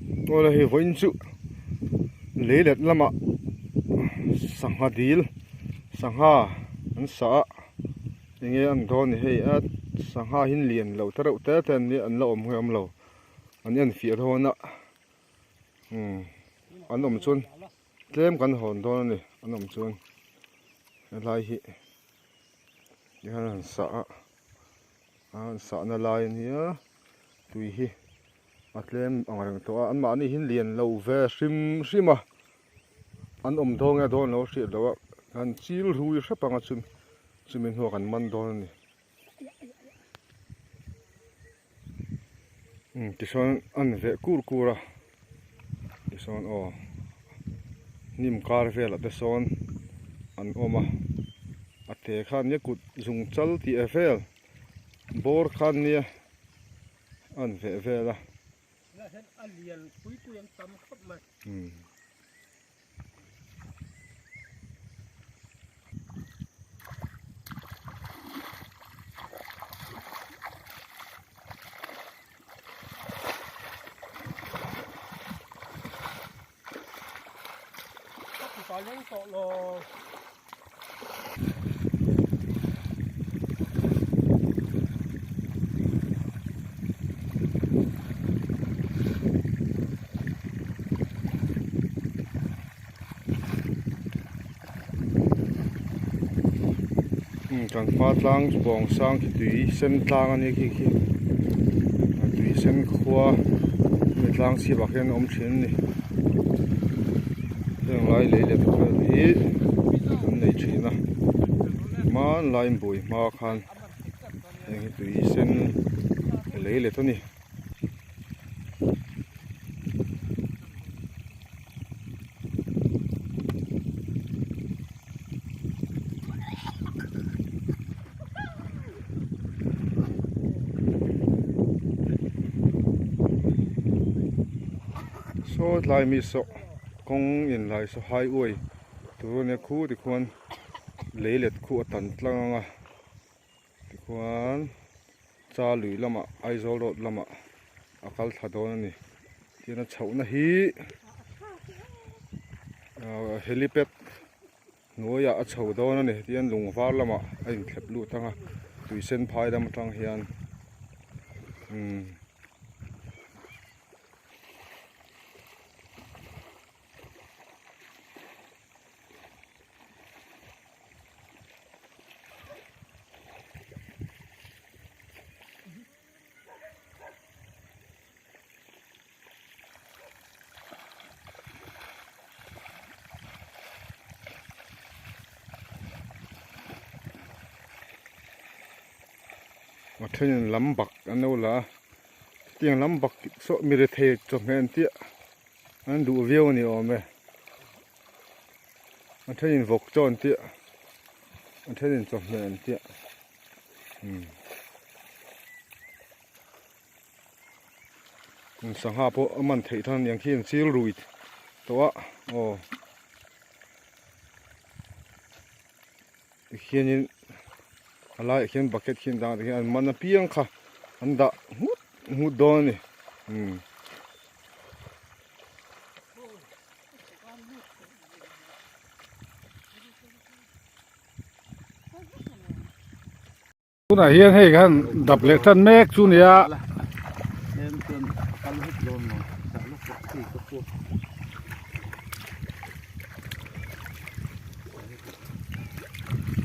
Awle hei vawiin chu leilet lamah sangha dil sangha an sa a enge an dawn ni hei a sangha hi lian lo te reuh te te an nia an la awm nge awm lo an en fiah dawn a umm an awm chuan tlem kan hawn dawn a ni an awm chuan helai hi tihian an sa a an sahna lai a nia tui hi a tlem ang reng tawh a anmahni hi lian lo ve hrim hrim a an awm dawn nge dawn lo a hriat loh a kan chil rui hrep ang a chumi chumi hnuah kan man dawn a ni umm tichuan an veh kur kur a tichuan aw hnim kar velah te sawn an awm a a te khan nia kut zung chal tih vel bawr khan nia an veh vel a. Kan hma tlang bawng sang khi tui sen tlang a nia khi khi tui sen khua hemi tlang chhip ah khian a awm thin a ni heng lai lei leh vel hi an nei thin a hmanlai in buai hma khan heng hi tui sen lei let a ni. Saw tlai mi saw kawng in lai saw highway tur ania khu tikhuan lei let khu a tan tlang ang a tikhuan cha lui lamah Aizawl road lamah a kal thla dawn a ni tin a chhohna hi ahh helipad hnuaiah a chho dawn a ni tihian lung var lamah a inthlep lut ang a tui sen phai lam atang hian umm. A thenin lam bak an lo la a chutiang lam bak saw mi rethei chawhmeh an tih an duh viau a ni awm e a thenin vawk chaw an tih a thenin chawhmeh an tih umm sangha pawh a man theih than aniang khi an chil rui tawh a aw tikhianin a laiah khian bucket khi an dah ang tikhian an man apiang kha an dah nghut nghut dawn a ni umm. Tunah hian hei khan dap leh tan mek chu nia.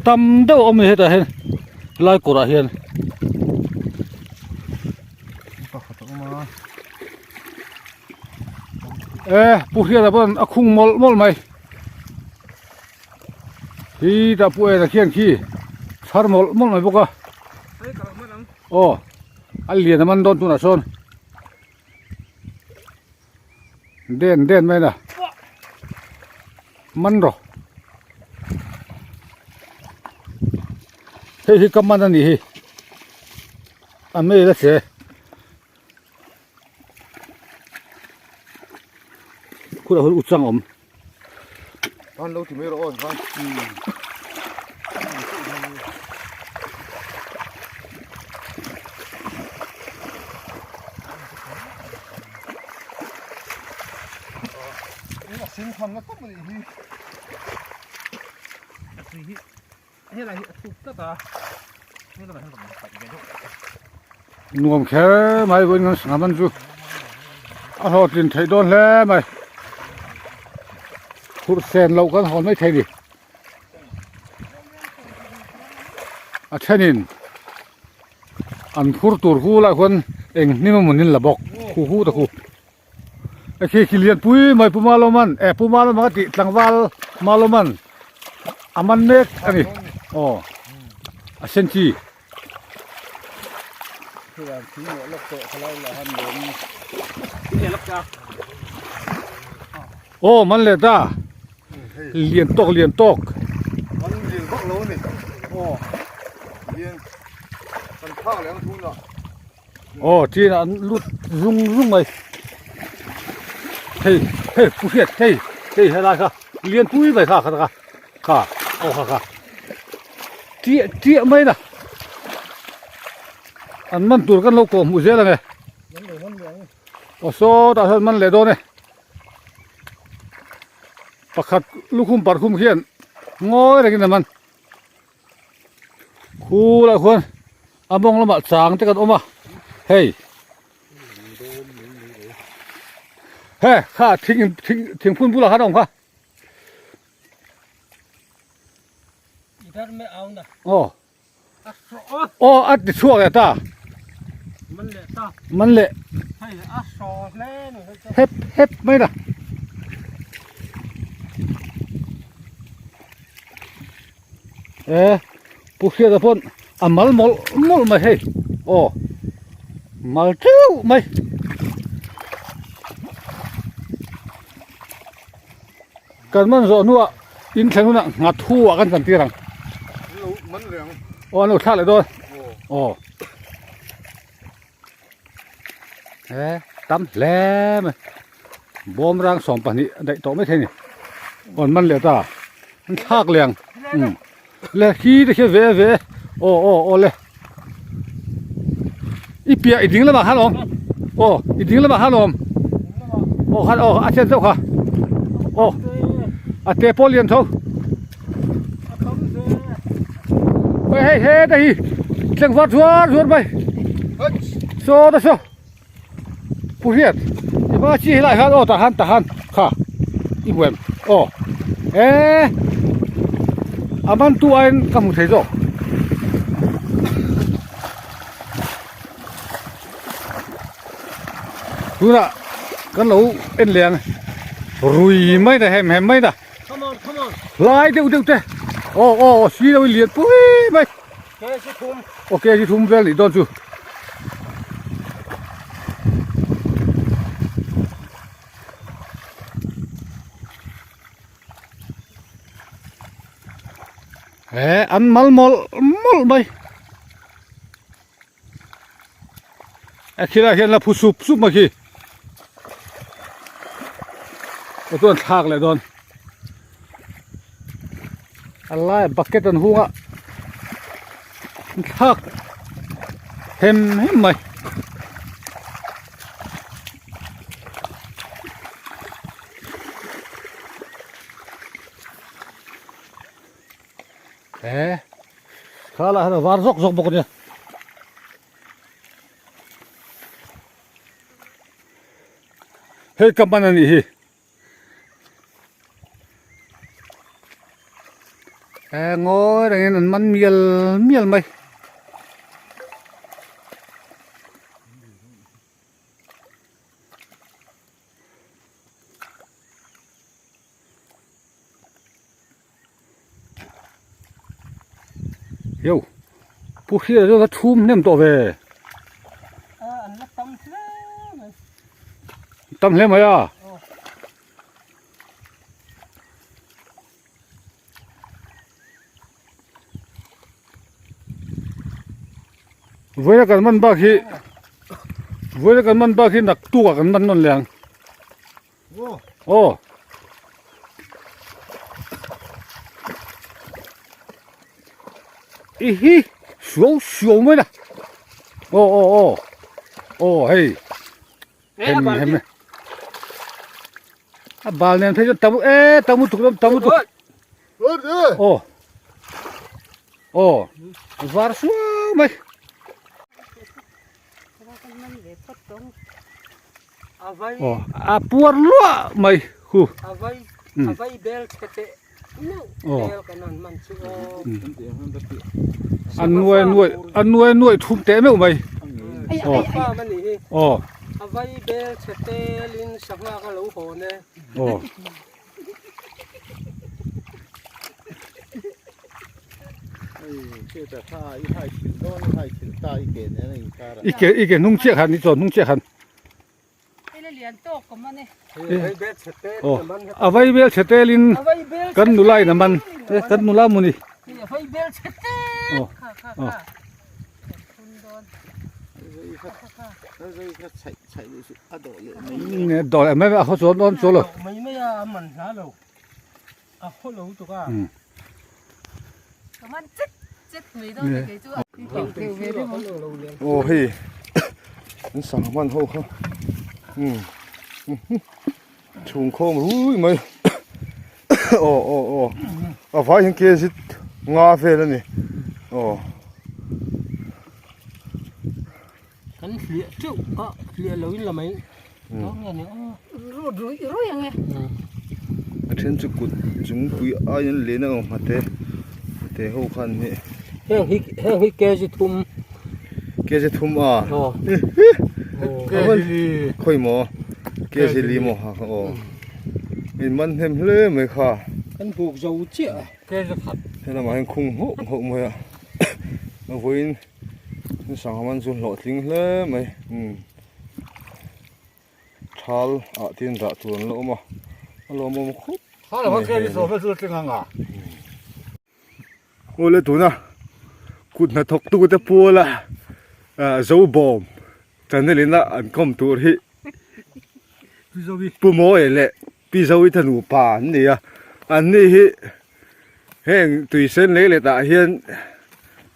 Tam deuh a awm a ni hetah hian helai kawrah hian. E pu hriata pawh a khung mawlh mawlh mai. Hi tah pu ena khian khi chhar mawlh mawlh mai bawk a aw a lian a man dawn tunah sawn den den mai na man rawh hei hi ka man a nih hi a mail a che. Khurah hun uchang awm. An lo ti mai rawh aw khan. A sen tham na tawp a nih hi. A tui hi helai hi a thuk tlat a, helamah hian rawn paih ve deuh. Nuam kher mai vawiin kan sangha man chu a hlawhtlin theih dawn hle mai. Phurh sen loh kan hawn mai thei ni. A thenin an phur tur hu lah khuan eng hnim emaw nin la bawk khu hu ta khu. A khi khi lian pui mai Pu Malawman e Pu Malawma ka tih tlangval Malawman a man mek a ni aw a sen chi. Aw man leh ta lian tawk lian tawk. Man lian vak lo a ni aw lian kan thlak leh ang thunah. Aw chin ah an lut zung zung mai hei hei pu hriat hei hei helai kha lian pui mai kha kha kha kha aw kha kha chiah chiah mai na an man tur kan lo kawh hmuh zel ange aw sawtah sawn man leh dawn e pakhat lukhum parkhum hian ngawi rengin a man. Khulai khuan a mawng lamah chang te kan awm a hei he kha thing thing thingphun bulah khan a awm kha aw aw a ti chhuak leh ta man leh hep hep mai la. E pu hriata pawn a mal mawlh mawlh mai hei aw mal teuh mai kan man zawh hnuah in thlen hunah nghat hu ah kan chan tir ang aw an lo thlak leh dawn aw he tam hle mai bawmrang 12 daih tawh maithei a ni aw an man leh ta an thlak leh ang umm le khi te khi ve ve aw aw aw le i piah i ding lamah khan a awm aw i ding lamah khan a awm aw khan aw a chen deuh kha aw a te pawh lian tho hei hei he te hi tlangval zuar zuar mai saw ta saw pu hriat i hma chi helai khan aw tah khan tah khan kha i hmu em aw e a man tu aiin ka hmu thei zawk tunah kan lo en leh ang rui mai ta hem hem mai ta. Come on, come on. Lai deuh deuh te. Aw aw aw si lo lian pui mai. Ke si thum. Aw ke si thum vel nih dawn chu. He an mal mawlh mawlh mai. A khilaiah hian la phu sup sup mai khi aw chuan thlak leh dawn a laiah bucket an hung a an thlak hem hem mai. He kha lah hian a var zawk zawk bawk a nia. Hei ka hman a nih hi. He ngawi rengin an man mial mial mai. Yo pu hriat chu a chhum hnem tawh ve an la tam hle mai tam hle mai a vawiin a kan man bak hi vawiin a kan man bak hi naktuk ah kan man nawn leh ang. Aw. I hi suau suau mai la. Aw aw aw. Aw hei. Hem hem. A bal nen phei chuan tam e tam lutuk lam tam lutuk. Aw. Aw. Var suau mai. Aw a puar luah mai hu. A nuai nuai a nuai nuai thum teh meuh mai. Aw. Aw. Aw. I ke i ke hnung chiah khan i chawn hnung chiah khan. Aw a vai bel chhe telin kan nula in a man kan nula maw ni. Aw aw. Dawh leh mai mai a haw chuan dawn chuan lo. Aw hei an sangha hman ho kha umm chhung khawm rui mai aw aw aw a vai hian kg nga vel a ni aw. Kan hliah teuh a hliah lo in la mai dawn nge ni aw. Ru rui rui ang e. A then chu kut chungpui aiin len a awm hmate hmate ho khan hi. Heng hi heng hi kg thum. Kg thum a. Aw. Khawi maw kg li maw ha kha aw. In man hnem hle mai kha. Kan buk zo chiah a. Kg khat. Helamah hian khung hauh hauh mai a. A vawiin. Sangha man chu hlawhtling hle mai umm thal ah te hian dah tur an la awm a a lawmawm khawp mai awle tuna kut hnathawk tu te pual a ah zo bawm channel in a an kawm tur hi Pu Mawi leh Pi Zoe te nupa an ni a an ni hi. Heng tuisen lei let ah hian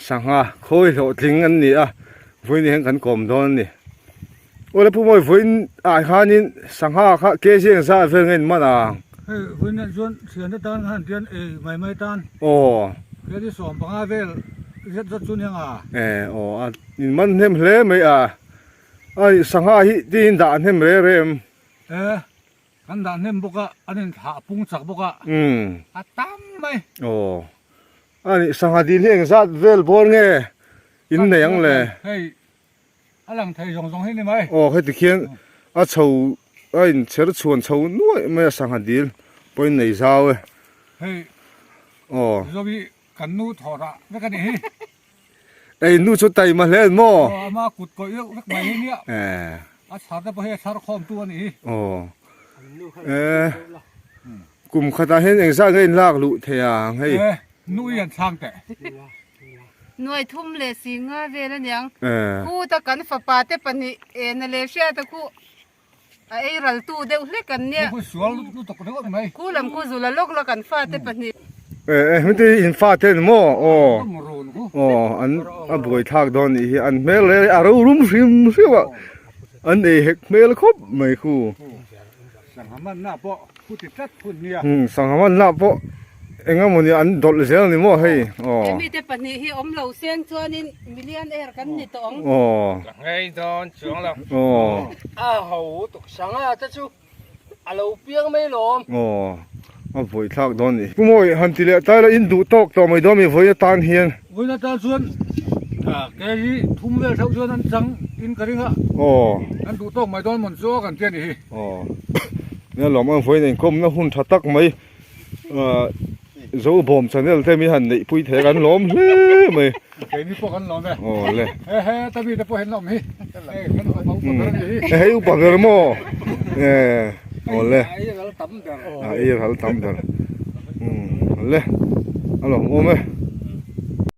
sangha khawi hlawhtling an ni a vawiin hian kan kawm dawn a ni awle pu mawi vawiin ah hianin sangha kha kg engzah vel nge in man ang hei vawiin ah chuan thiante tan khan tian ei mai mai tan aw kg 15 vel zet zawt chu nia nga e aw a in man hnem hle mai a a sangha hi tin dah hnem reng reng e Kan dah hnem bawk a, an inthlah pung chak bawk a, a tam mai. Aw, a nih sangha dil hi engzat vel bawr nge in nei ang le? Hei, a lang thei zawng zawng hi ni mai. Aw, heti khian a chho, a inchher chhuan chho nuaih mai a sangha dil pawh in nei zau e. Hei, aw, Zovi kan nu thawh rah vek a nih hi. Ei nu chu taima hle an maw? Aw ama kut kawih deuh vek mai hi nia. Eh. A chhar te pawh hi a chhar khawm tu a nih hi. Aw. Eh. Kum khatah hian engzah nge in lak luh thei ang hei? Eh nu i an chhang teh. Nuai thum leh si nga vel a niang. Eh. Khuta kan fapa te pahnih ena leh hriata khu A ei ral tu deuh hlek an nia. Khu sual lutuk ringawt mai. Khu lam khu zula lawk lawk an fate pahnih. Eh eh hmite in fate ni maw aw aw an a buai thlak dawn nih hi an hmel reng a ro rum hrim hrim a an ei hek hmel khawp mai khu. Sangha manna pawh khu ti tlat phun nia. Sangha manna pawh eng emaw ni an dawlh zel ni maw hei aw. He mite pahnih hi awm lo seng chuanin million air kan ni tawh ang. Aw. Ka ngei dawn chuang lo. Aw. A ho tuk sangha te chu a lo piang mai lawm. Aw. A vawi thlak dawn ni. Pu Mawi han ti leh tlai la in duh tawk tawh mai dawn mi vawiin atan hian. Vawiin atan chuan kei thum vel theuh chuan an chang in ka ring a. Aw. An duh tawk mai dawn mawn chu a kan ti a nih hi. Aw. Nia lawm ang vawiin inkawmna hun tha tak mai. Zo bawm channel te mi han neih pui thei a kan lawm hle mai. Keini pawh kan lawm e. Aw le. He he ta mi te pawh hian awm hi. Hei kan upa upa ber a ni hi. Hei upa ber maw? Aw le. A ei ral tam ber. A ei ral tam ber. Le. A lawm awm e.